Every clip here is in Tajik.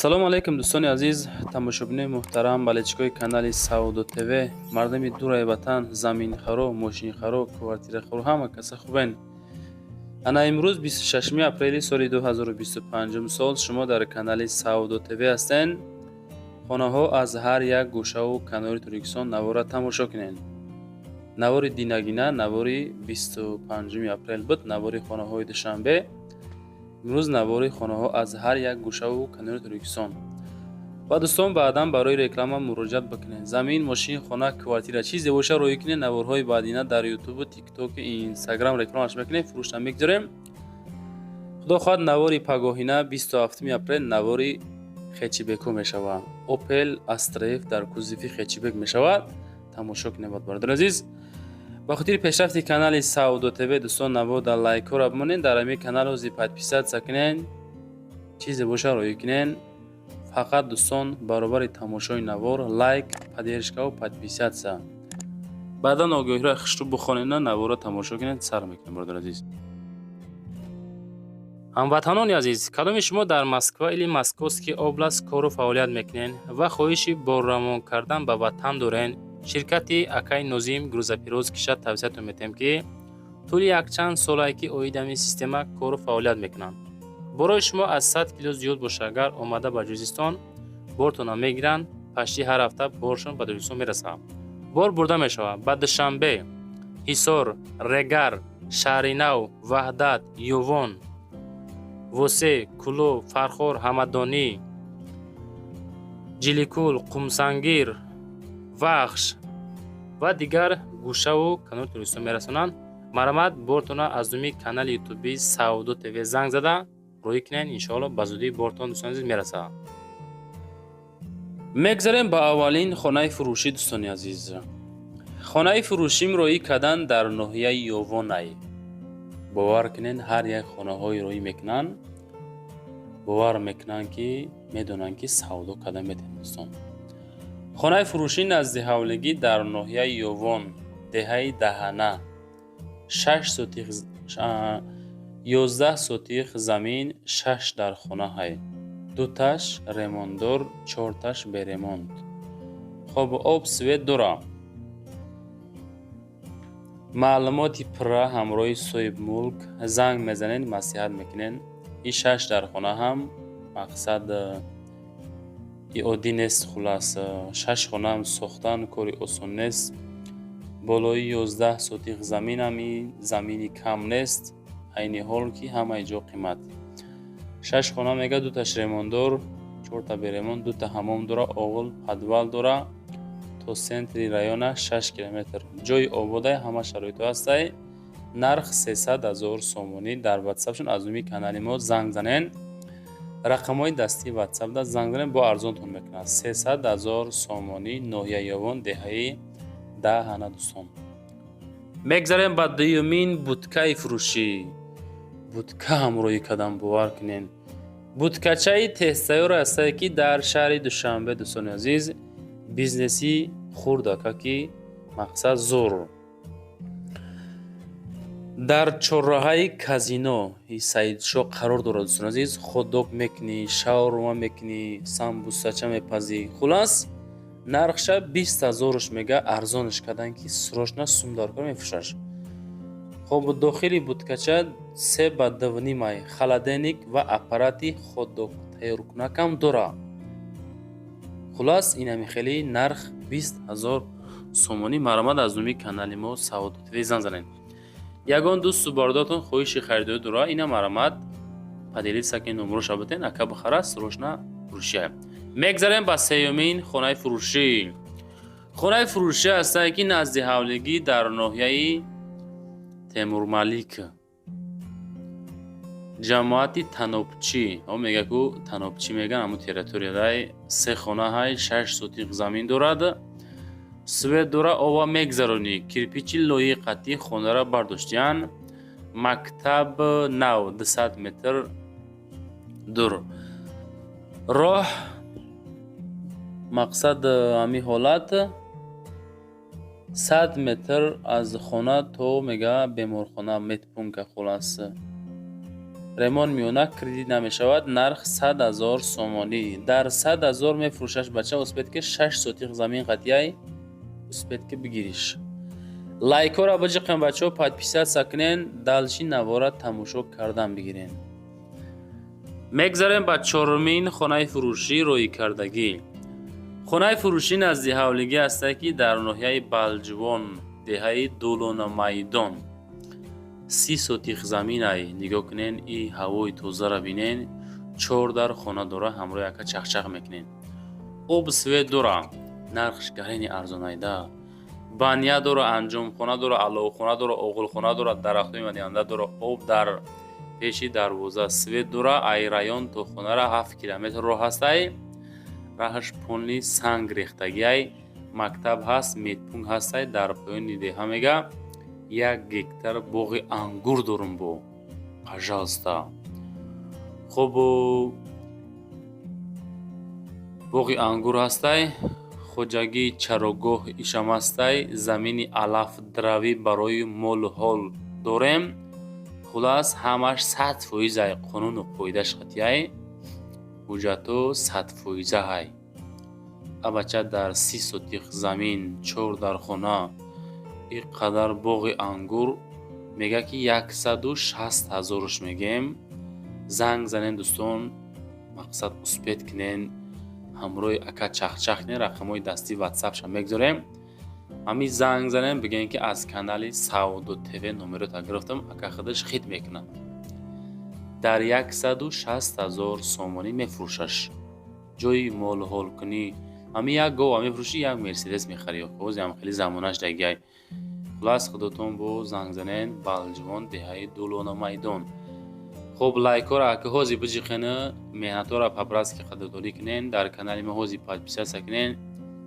Салому алайкум, дӯстони азиз, тамошобинои муҳтарам, болельщикои канали Савдо ТВ, мардами дураи ватан, заминхаро, мошинхаро, квартирахаро, ҳама каса хубен. Ана имрӯз, 26 апрели соли 2025 сол, шумо дар канали Савдо ТВ ҳастен. Хонаҳо аз ҳар як гӯшаву канори Тоҷикистон навора тамошо кунед. Навори динагина навори 25 апрел буд, навори хонаҳои Душанбе. Имрӯз навори хонаҳо аз ҳар як гӯшаву канори Тоҷикистон. Ва дӯстон, баъдан барои реклама муроҷиат бикунед. Замин, мошин, хона, квартира, чизе боша, роҳӣ кунед. Наворҳои баъдина дар Ютубу, Тиктоку, Инстаграм рекламаш мекунем, фурӯшта мегузорем. Худо хоҳад, навори пагоҳина, 27 апрел, навори хэтчбекҳо мешавад. Опел Астра Ф дар кузови хэтчбек мешавад. Тамошо кунед, бародари азиз. Ба хотири пешрафти канали Савдо ТВ, дӯстон, навода лайкҳоро бимонед, дар ҳамин канал ҳози подписаться кунед, чизе боша, роҳӣ кунед. Фақат, дӯстон, баробари тамошои навор лайк, поддержкаву подписаться. Баъдан огоҳиро хушрӯ бихонена, наворро тамошо кунед. Сар мекунем, бародари азиз. Ҳамватанони азиз, кадоми шумо дар Москва или Московский область кору фаъолият мекунед ва хоҳиши борравон кардан ба ватан доред, ширкати акаи Нозим грузоперевозкиша тавсиятон метиҳем, ки тӯли якчанд солае ки оид ҳамин система кору фаъолият мекунанд. Борои шумо аз 100 кило зиёд бошад, агар омада ба Ҷузистон бортонро мегиранд, почти ҳар ҳафта боршон ба Тоҷикистон мерасад. Бор бурда мешавад ба Душанбе, Ҳисор, Регар, Шаҳринав, Ваҳдат, Ёвон, Восе, Кӯлоб, Фархор, Ҳамадонӣ, Ҷиликул, Қумсангир, Вахш ва дигар гӯшаву канори Тоҷикистон мерасонанд. Марҳамат, бортонро аз номи канали ютуби Савдо ТВ занг зада роҳӣ кунед. Иншоалло, ба зудӣ бортон, дӯстони азиз, мерасад. Мегзарем ба аввалин хонаи фурӯшӣ. Дӯстони азиз, хонаи фурӯшим роҳӣ кардан дар ноҳияи Ёвонай. Бовар кунед, ҳар як хонаҳои роҳӣ мекунанд, бовар мекунанд, ки медонанд, ки савдо карда метавонед. Дӯстон, хонаи фурӯшӣ назди ҳавлигӣ дар ноҳияи Ёвон, деҳаи Даҳана, шаш сотих, 11 сотих замин, шаш дар хона ҳай, дуташ ремонтдор, чорташ беремонт. Хоб, об, свет дора. Маълумоти пурра ҳамроҳи соҳибмулк занг мезанед, маслиҳат мекунед. И шаш дар хона ҳам мақсад и оддӣ нест. Хулас, шаш хонаам сохтан кори осон нест. Болои 11 сотих заминам и замини кам нест, айни ҳол ки ҳамаи ҷо қимат. Шаш хона мега, дуташ ремонтдор, чорта беремонт, дута ҳамом дора, оғил, подвал дора. То центри района 6 километр. Ҷои ободай, ҳама шароитҳо ҳастай. Нарх 300 000 сомонӣ. Дар ватсапшон аз номи канали мо занг занен, рақамҳои дастии ватсапда занг занен, бо арзонтон мекунад. 300 000 сомонӣ, ноҳияи Ёвон, деҳаи Даҳана. Дӯстон, мегзарем ба дуюмин будкаи фурӯшӣ. Будка ҳамроҳӣ кардам, бовар кунед, будкачаи тезтайёр ҳастае, ки дар шаҳри Душанбе. Дӯстони азиз, бизнеси хурдака, ки мақсад зур, дар чорроҳаи казино Саидшоҳ қарор дорад. Дӯстони азиз, хот-дог мекунӣ, шаурма мекунӣ, самбусача мепазӣ. Хулас, нархша 20 ҳазоруш мега, арзонш кардан, ки срочно сум даркор, мефурӯшаш. Хоб, дохили будкача се ба дувнимай, холодильник ва аппарати хот-дог тайёркунакам дорад. Хулас, инами хеле нарх 20 000 сомонӣ. Марҳамат, аз номи канали мо Савдо ТВ занг занед. Ягон дӯсту бародаратон хоҳиши харидорӣ дорад, ина марҳамат, поделиться кунед, номероша битен, ака бихара, срочно фурӯшия. Мегзарем ба сеюмин хонаи фурӯшӣ. Хонаи фурӯшӣ ҳастае, ки назди ҳавлигӣ дар ноҳияи Темурмалик, ҷамоати Танобчӣ. О, мега ку Танобчӣ меган, ҳамун территориядай се хона ҳай, 6 сотих замин дорад, свет дора, ова мегзаронӣ, кирпичи лои қатъӣ хонаро бардоштиян. Мактаб нав 200 метр дур роҳ. Мақсад, ҳамин ҳолат, 100 метр аз хона то, мега, беморхона, медпункта. Хулас. Ремонт миёна, кредит намешавад. Нарх 100 000 сомонӣ. Дар 100 000 мефурӯшаш, бача. Успеть ки, 6 сотих замин қатияй, успеть ки бигириш. Лайкҳоро биҷиқен, бачаҳо, подписаться кунен, дальше навора тамошо кардан бигирен. Мегзарем ба чорумин хонаи фурӯшӣ роҳикардагӣ. Хонаи фурӯшӣ назди ҳавлигӣ ҳастае, ки дар ноҳияи Балҷувон, деҳаи Дулонамайдон, 30 сотих заминай. Нигоҳ кунен, и ҳавои тозаро бинен. Чор дар хона дора, ҳамроҳи ака чахчах мекунен. Об, свет дора, нархш гарени арзонайда. Баня дора, анҷомхона дора, аловхона дора, оғилхона дора, дарахтои мадианда дора, об дар пеши дарвоза, свет дора. Ай район то хонара 7 километр роҳ ҳастай, раҳаш полный санг рехтагиай. Мактаб ҳаст, медпункт ҳастай дар поёни деҳа. Мега, 1 гектар боғи ангур дорум бо, пожалуйста. Хуб, боғи ангур ҳастай, хоҷагии чарогоҳ ишам ҳастай, замини алаф дравӣ барои молу ҳол дорем. Хулас, ҳамаш 100%-ай, қонуну қоидаш қатъияй, ҳуҷҷатҳо 100%-ай. Абача, дар 30 сотих замин, чор дар хона, ин қадар боғи ангур, мега, ки 160 000-ш мегем. Занг занен, дӯстон, мақсад, успеть кунен, ҳамроҳи ака чахчах кунен. Рақамҳои дастии ватсапша мегзорем. Ҳамин занг занем, бигӯем, ки аз канали Савдо ТВ номерота гирифтам, ака худаш хит мекунад. Дар 160 000 сомонӣ мефурӯшаш. Ҷои молуҳолкунӣ, ҳамин як гова мефурӯшӣ, як Мерседес мехарӣ. Ҳозиам хеле замонаш дагиай. Хулас, худотон бо занг занен. Балҷувон, деҳаи Дулона майдон. Хуб, лайкҳоро ака ҳозир биҷиқена, меҳнатҳоро по-братски қадрдонӣ кунен, дар канали мо ҳозир подписаться кунен.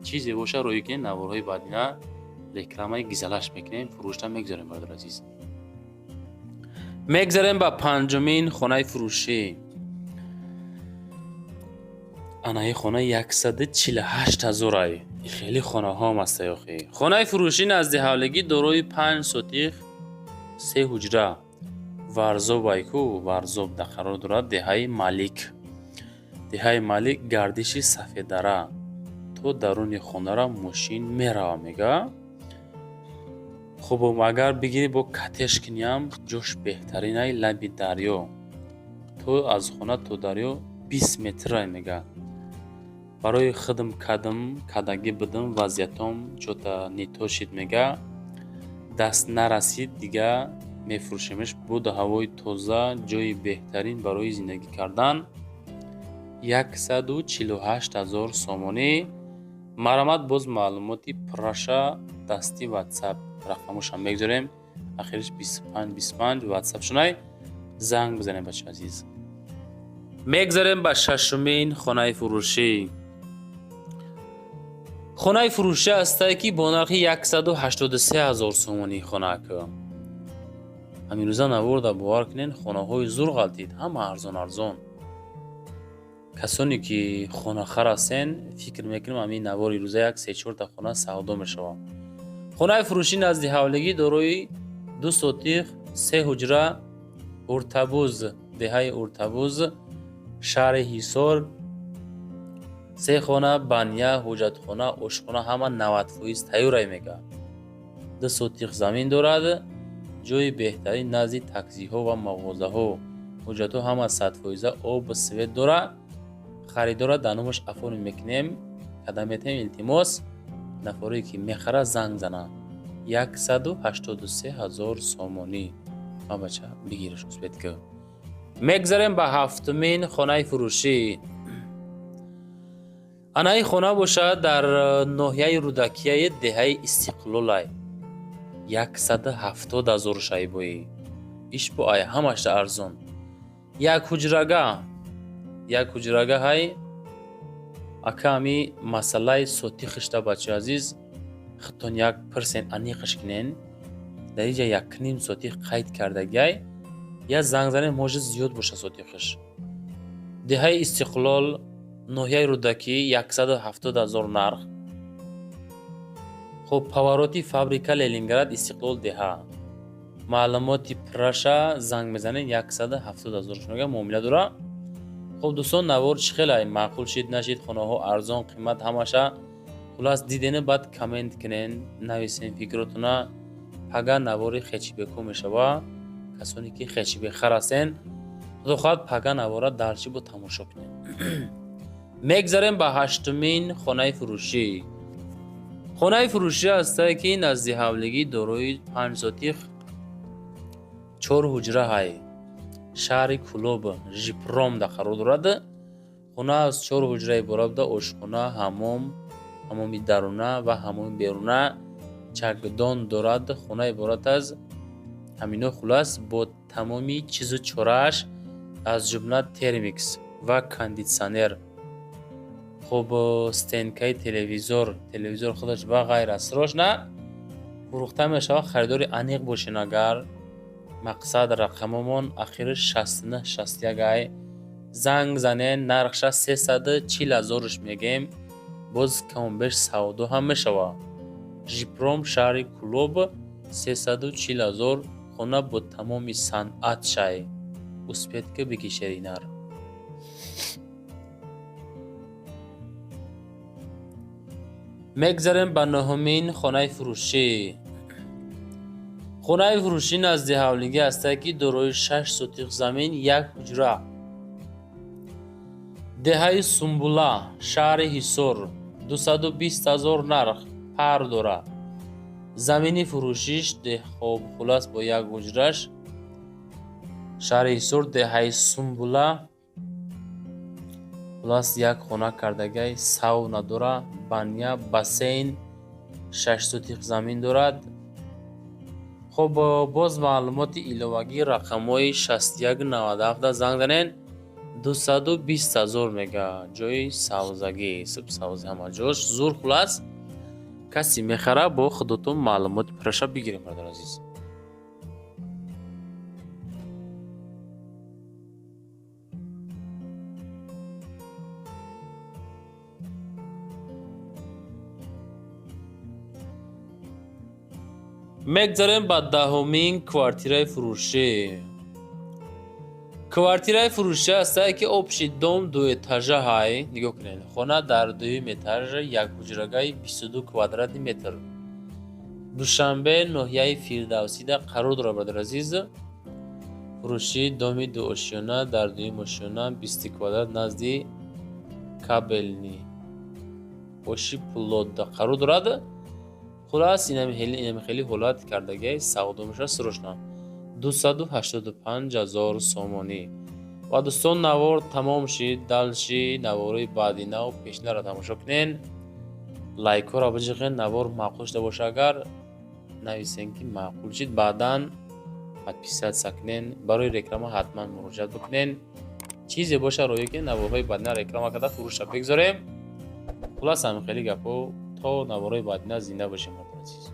Чизе боша, роҳӣ кунен. Наворҳои баъдина рекламаи гизалаш мекунем, фурӯшта мегзорем, бародари азиз. Мегзарем ба панҷумин хонаи фурӯшӣ. Анаи хона 148 000-ай. Хеле хонаҳоам ҳастай охи. Хонаи фурӯшӣ назди ҳавлигӣ, дорои 5 сотих, се ҳуҷра. Варзоб айку, Варзоб да қарор дорад, деҳаи Малик. Деҳаи Малик, гардиши Сафеддара. То даруни хонара мошин мерава, мега. Хуб, агар бигирӣ, бо коттедж куниам ҷош беҳтаринай, лаби дарё. То аз хона то дарё 20 метрай, мега. Барои хидм кадм кадагӣ будам, вазъиятом чё-то не то шид, мега, даст нарасид, дига мефурӯшемаш. Боду ҳавои тоза, ҷои беҳтарин барои зиндагӣ кардан. 148 000 сомонӣ. Марамат, боз маълумоти пурраша дасти ватсап рақамошам мегузорем, ахириш 25 25 ватсапшунай, занг бизанем, бачаи азиз. Мегзарем ба шашумин хонаи фурӯшӣ. Хонаи фурӯшӣ ҳастае, ки бо нархи 183 000 сомонӣ. Хонаак ҳаминрӯза наворда, бовар кунед, хонаҳои зур ғалтид, ҳама арзон арзон. Касоне ки хонахар ҳастен, фикр мекунем, ҳамин навори рӯза як се чорта хона савдо мешавад. Хонаи фурӯшӣ назди ҳавлигӣ, дорои 2 сотих, се ҳуҷра, Уртабуз, деҳаи Уртабуз, шаҳри Ҳисор. Се хона, баня, ҳоҷатхона, ошхона ҳама 90% тайёрай, мега. 2 сотих замин дорад, ҷои беҳтарин, назди таксиҳо ва мағозаҳо. Ҳуҷҷатҳо ҳама 100%, об, свет дорад. Харидора дар номаш оформить мекунем, када метаҳем. Илтимос, нафаре ки мехарад, занг занад. 183 000 сомонӣ. Ма бача, бигираш, успеть ки. Мегзарем ба ҳафтумин хонаи фурӯшӣ. Анаи хона бошад, дар ноҳияи Рӯдакияи, деҳаи Истиқлолай. 170 000 шайбоӣ. Иш бо ай ҳамаша арзон. Як ҳуҷрага, як ҳуҷрага ҳай. Ака, ҳами масъалаи сотихишта, бачаи азиз, худтон як пирсен, аниқаш кунен. Дар инҷа 1,5 сотих қайд кардагиай. Я занг занем, может, зиёд боша сотихаш. Деҳаи Истиқлол, ноҳияи Рӯдакӣ, 170 000 нарх. Хуб, повороти фабрика Ленинград, Истиқлол деҳа. Маълумоти пурраша занг мезанед, 170 000 мега муомила дора. Хуб дӯстон, навор чӣ хелай маъқул шид нашид, хонаҳо арзон қимат ҳамаша хулас дидена, баъд коммент кунен, нависен фикротуна. Пага навори хечибеко мешава. Касоне ки хечибехар ҳастен, худо хоҳад пага навора дарчи бо тамошо кунем. Мегзарем ба ҳаштумин хонаи фурӯшӣ. Хонаи фурӯшӣ ҳастае ки назди ҳавлигӣ дорои 5 сотих 4 ҳуҷра ҳай. Шаҳри Кӯлоб, Жипромда қарор дорад. Хона аз 4 ҳуҷра иборат буда: ошхона, ҳаммом, ҳаммоми даруна ва ҳаммоми беруна, чакдон дорад. Хона иборат аз ҳамино, хулас бо тамоми чизу чорааш, аз ҷумла термикс ва кондитсионер. Хуб, стенкаи телевизор, телевизор худаш ва ғайра. Срочно фурӯхта мешавад, харидори аниқ бошен агар. Мақсад рақамомон ахири 69 61 ай. Занг занен, нархша 340 000 мегем, боз камобеш савдо ҳам мешавад. Жипром, шаҳри Кӯлоб, 340 000, хона бо тамоми санъат шай. Успеть ки бикишед инар. Мегзарем ба нӯҳумин хонаи фурӯшӣ. Хонаи фурӯшӣ назди ҳавлигӣ ҳастае ки дорои 6 сотих замин, як ҳуҷра. Деҳаи Сумбула, шаҳри Ҳисор, 220 000 нарх пар дора. Замини фурӯшиш хоб хулас бо як ҳуҷраш. Шаҳри Ҳисор, деҳаи Сумбула, хулас як хона кардагай, сауна дора, баня, бассейн, 6 сотих замин дорад. Хуб, боз маълумоти иловагӣ рақамҳои 61 97 занг занен, 220 000 мега. Ҷои савзагӣ, сабзи ҳама ҷош зур. Хулас касе мехара, бо худотон маълумоти пурраша бигирем, бародари азиз. Мегзарем ба даҳумин квартираи фурӯшӣ. Квартираи фурӯшӣ ҳастае ки общий дом дуэтажа ҳай. Нигоҳ кунед, хона дар дуюм этаж, як ҳуҷрагаи 22 квадратный метр. Душанбе, ноҳияи Фирдавсида қарор дорад, бародари азиз. Фурӯши доми дуошёна дар дуюм ошёна, 20 квадрат, назди кабельный оши пулодда қарор дорад. Хулас инами хеле ҳолат кардагиай, савдо мешавад срочно. 285 000 сомонӣ. Ва дӯстон, навор тамом шид. Дальше наворои баъдинав пешнаро тамошо кунен, лайкҳоро биҷиқен. Навор маъқул шуда боша агар, нависен ки маъқул шид, баъдан подписаться кунен. Барои реклама ҳатман муроҷиат бикунен. Чизе боша роё ки наворҳои баъдина реклама карда фурӯша бигзорем. Хулас ҳамин хеле гапҳо. То наворои баъдина зинда бошем, азиз.